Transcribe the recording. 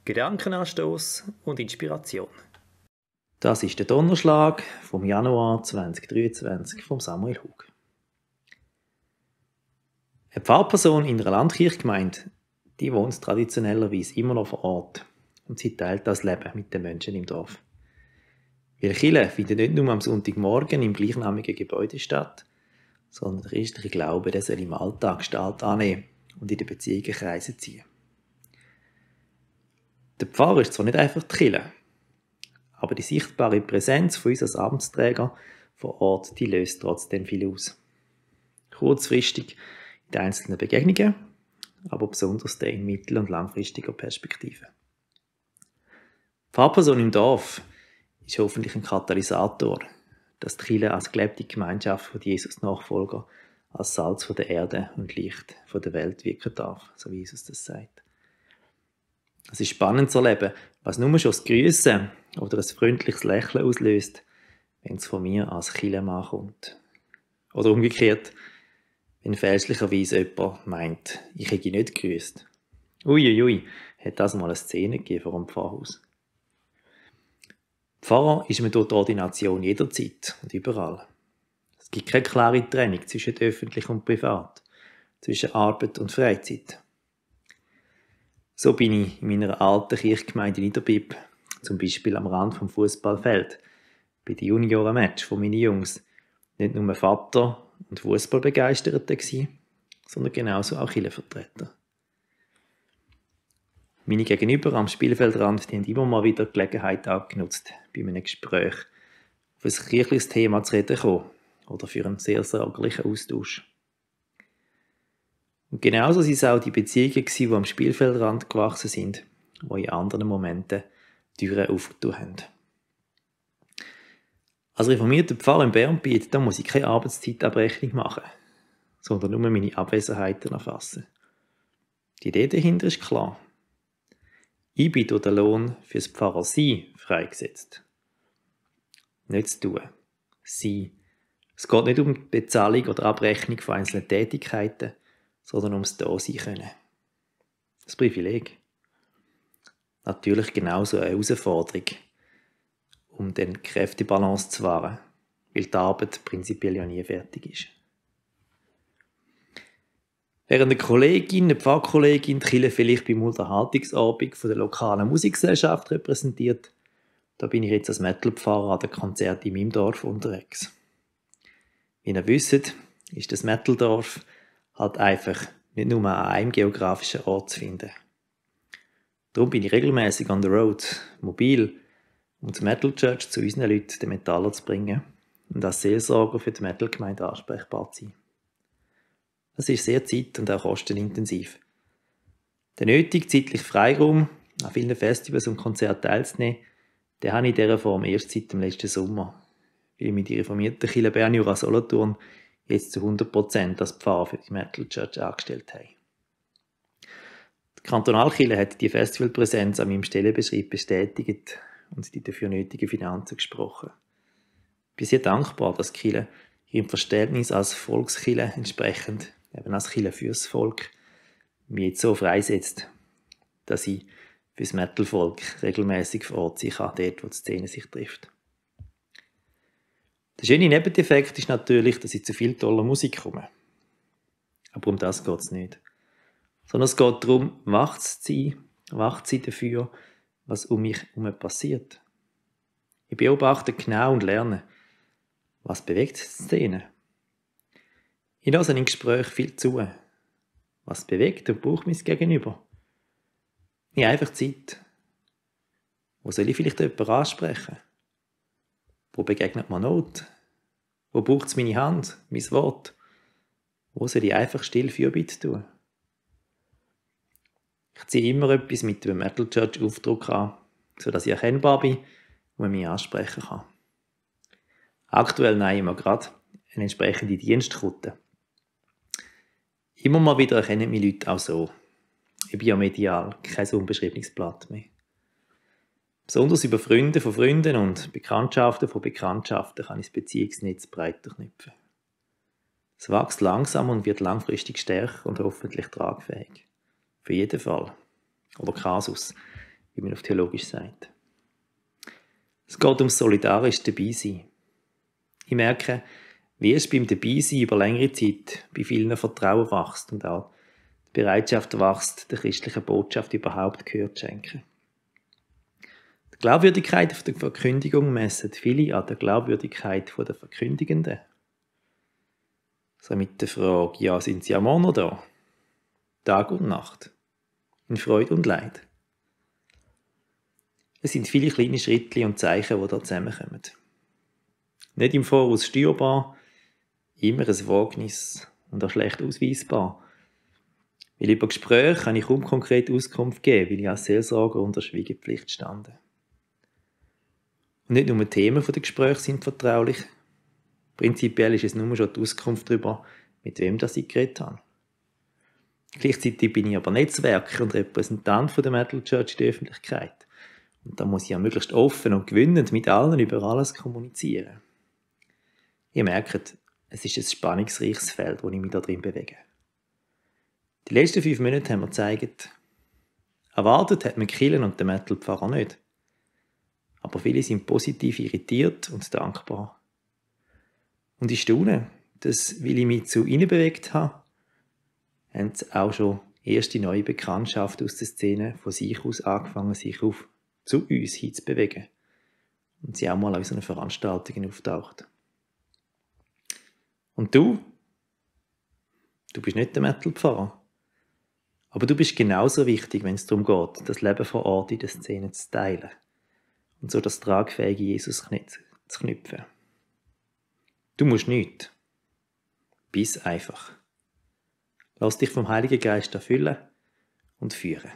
Gedankenanstoß und Inspiration. Das ist der Donnerschlag vom Januar 2023 von Samuel Hug. Eine Pfarrperson in einer Landkirchgemeinde, die wohnt traditionellerweise immer noch vor Ort und sie teilt das Leben mit den Menschen im Dorf. Weil Kirche findet nicht nur am Sonntagmorgen im gleichnamigen Gebäude statt, sondern der christliche Glaube, der soll im Alltag Gestalt annehmen und in den Beziehungskreisen ziehen. Der Pfarrer ist zwar nicht einfach die Kirche, aber die sichtbare Präsenz von uns als Amtsträger vor Ort, die löst trotzdem viel aus. Kurzfristig in den einzelnen Begegnungen, aber besonders in mittel- und langfristiger Perspektive. Die Pfarrperson im Dorf ist hoffentlich ein Katalysator, dass die Kirche als gelebte Gemeinschaft von Jesus-Nachfolger als Salz von der Erde und Licht von der Welt wirken darf, so wie Jesus das sagt. Es ist spannend zu erleben, was nur schon das Grüssen oder ein freundliches Lächeln auslöst, wenn es von mir als Kirchenmann kommt. Oder umgekehrt, wenn fälschlicherweise jemand meint, ich hätte ihn nicht gegrüßt. Uiuiui, hat das mal eine Szene gegeben vor dem Pfarrhaus. Pfarrer ist man durch die Ordination jederzeit und überall. Es gibt keine klare Trennung zwischen öffentlich und privat, zwischen Arbeit und Freizeit. So bin ich in meiner alten Kirchgemeinde Niederbipp, zum Beispiel am Rand vom Fußballfeld, bei den Junioren-Match von meinen Jungs, nicht nur Vater und Fußballbegeisterte gsi, sondern genauso auch Kirchenvertreter. Meine Gegenüber am Spielfeldrand, die haben immer mal wieder die Gelegenheit genutzt, bei einem Gespräch auf ein kirchliches Thema zu reden kommen oder für einen sehr sorglichen Austausch. Und genauso sind es auch die Beziehungen, die am Spielfeldrand gewachsen sind, die in anderen Momenten Türen aufgetan haben. Als reformierter Pfarrer in Bernbiet, da muss ich keine Arbeitszeitabrechnung machen, sondern nur meine Abwesenheiten erfassen. Die Idee dahinter ist klar. Ich bin durch den Lohn fürs Pfarrersein freigesetzt. Nicht zu tun. Sein. Es geht nicht um die Bezahlung oder Abrechnung von einzelnen Tätigkeiten, sondern ums Da-Sein können. Das Privileg. Natürlich genauso eine Herausforderung, um den Kräftebalance zu wahren, weil die Arbeit prinzipiell ja nie fertig ist. Während eine Kollegin, eine Pfarrkollegin, die Kirche vielleicht beim Unterhaltungsabend von der lokalen Musikgesellschaft repräsentiert, da bin ich jetzt als Metal-Pfarrer an den Konzerten in meinem Dorf unterwegs. Wie ihr wisst, ist das Metal-Dorf halt einfach nicht nur an einem geografischen Ort zu finden. Darum bin ich regelmäßig on the road, mobil, um zur Metal Church zu unseren Leuten, den Metaller, zu bringen und als Seelsorger für die Metal-Gemeinde ansprechbar zu sein. Das ist sehr zeit- und auch kostenintensiv. Der nötige zeitliche Freiraum, an vielen Festivals und Konzerten teilzunehmen, den habe ich in dieser Form erst seit dem letzten Sommer, weil wir die reformierte Kirche Bern-Jura Solothurn jetzt zu 100% als Pfarrer für die Metal Church angestellt haben. Die Kantonalkirche hat die Festivalpräsenz an meinem Stellenbeschrieb bestätigt und die dafür nötigen Finanzen gesprochen. Ich bin sehr dankbar, dass die Kirche ihrem Verständnis als Volkskirche entsprechend, eben als Kirche fürs Volk, mich jetzt so freisetzt, dass ich fürs Metal-Volk regelmäßig vor Ort sein kann, dort wo die Szene sich trifft. Der schöne Nebeneffekt ist natürlich, dass ich zu viel toller Musik komme. Aber um das geht es nicht. Sondern es geht darum, wach zu sein dafür, was um mich herum passiert. Ich beobachte genau und lerne, was bewegt die Szene. Ich lasse in Gespräch viel zu. Was bewegt und braucht mein Gegenüber? Ich habe einfach Zeit. Wo soll ich vielleicht jemanden ansprechen? Wo begegnet mir Not? Wo braucht es meine Hand, mein Wort? Wo soll ich einfach still Fürbitte tun? Ich ziehe immer etwas mit dem Metal Church Aufdruck an, sodass ich erkennbar bin und man mich ansprechen kann. Aktuell neige ich mir gerade eine entsprechende Dienstkutte. Immer mal wieder erkennen mich Leute auch so. Ich bin ja medial kein unbeschriebenes Blatt mehr. Besonders über Freunde von Freunden und Bekanntschaften von Bekanntschaften kann ich das Beziehungsnetz breiter knüpfen. Es wächst langsam und wird langfristig stärker und hoffentlich tragfähig. Für jeden Fall. Oder Kasus, wie man auf Theologisch sagt. Es geht ums solidarisch Dabeisein. Ich merke, wie es beim Dabeisein über längere Zeit bei vielen Vertrauen wächst und auch die Bereitschaft wächst, der christlichen Botschaft überhaupt Gehör zu schenken. Die Glaubwürdigkeit der Verkündigung messen viele an der Glaubwürdigkeit der Verkündigenden. So mit der Frage, ja, sind sie am Morgen da? Tag und Nacht. In Freude und Leid. Es sind viele kleine Schritte und Zeichen, die da zusammenkommen. Nicht im Voraus steuerbar, immer ein Wagnis und auch schlecht ausweisbar. Weil über Gespräche kann ich kaum konkret Auskunft geben, weil ich als Seelsorger unter Schweigepflicht stande. Und nicht nur die Themen der Gespräche sind vertraulich. Prinzipiell ist es nur schon die Auskunft darüber, mit wem ich geredet habe. Gleichzeitig bin ich aber Netzwerker und Repräsentant der Metal Church in der Öffentlichkeit. Und da muss ich ja möglichst offen und gewinnend mit allen über alles kommunizieren. Ihr merkt, es ist ein spannungsreiches Feld, wo ich mich da drin bewege. Die letzten 5 Minuten haben mir gezeigt, erwartet hat man Killen und den Metal-Pfarrer nicht. Aber viele sind positiv irritiert und dankbar. Und ich staune, dass, weil ich mich zu ihnen bewegt habe, haben sie auch schon erste neue Bekanntschaften aus der Szene von sich aus angefangen, sich zu uns hinzubewegen. Und sie auch mal an unseren Veranstaltungen auftaucht. Und du? Du bist nicht der Metal-Pfarrer. Aber du bist genauso wichtig, wenn es darum geht, das Leben vor Ort in der Szene zu teilen und so das tragfähige Jesus zu knüpfen. Du musst nichts. Bist einfach. Lass dich vom Heiligen Geist erfüllen und führen.